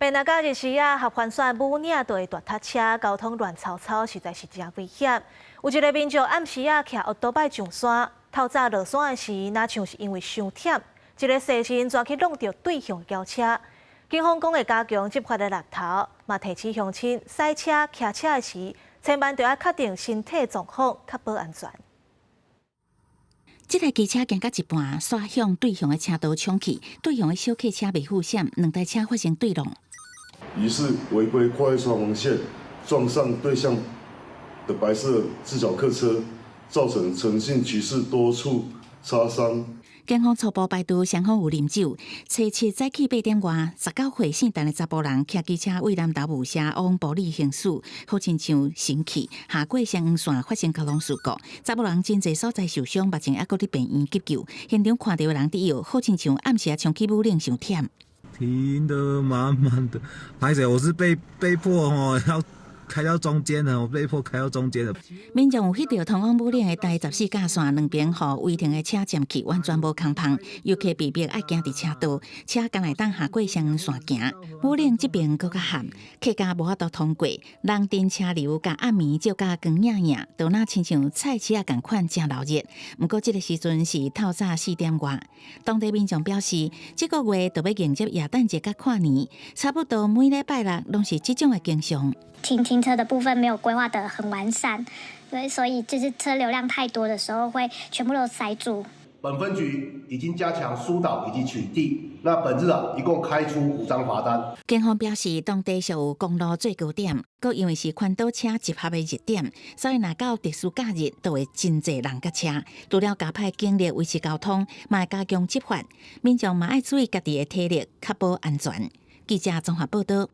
平若假日時啊，合歡山武嶺就會大塞車，交通亂糟糟，實在是誠危險。有一个民眾暗時啊，騎歐多擺上山，透早落山的時，若像是因為傷忝，一个細心轉去挵著對向轎車。警方講會加強執法的力頭，嘛提醒鄉親駛車、騎車的時，千萬著愛確定身體狀況，確保安全。這台機車行到一半，煞向對向的車道衝去，對向的小客車袂赴閃，兩台車發生對撞。疑似違規跨越雙黃線，撞上對向的白色自小客車，造成陳姓騎士多處擦傷。警方初步排除雙方有啉酒。初七早起8點外，19歲姓陳的查埔人騎機車位南投霧社往埔里行駛，好親像神去下過雙黃線發生交通事故，查埔人真濟所在受傷，目前猶閣佇病院急救。現場看著的人佇搖，好親像暗時啊衝去武嶺傷忝。停得滿滿的，歹勢，我是被迫吼要開到中間的，我被迫開到中間的。民眾有翕著通往武嶺的台十四甲線兩邊，予違停的車佔去，完全無空縫。遊客被迫愛行佇車道，車敢會當下過雙黃線行。武嶺這邊閣較旱，客家無法度通過，人陣車流佮暗暝照甲光影影，都若親像菜市仔仝款誠鬧熱。毋過這个時陣是透早4點外，當地民眾表示，這個月就欲迎接耶誕節佮跨年，差不多每禮拜六攏是這種的景象。停車的部分沒有規劃得很完善，對，所以就是車流量太多的時候，會全部都塞住。本分局已經加強疏導以及取締，那本日啊，一共開出5張罰單。警方表示，當地屬有公路最高點，閣因為是環島車集合的熱點，所以若到特殊假日，都會真濟人佮車。除了加派警力維持交通，嘛會加強執法，民眾嘛愛注意家己的體力，確保安全。記者綜合報道。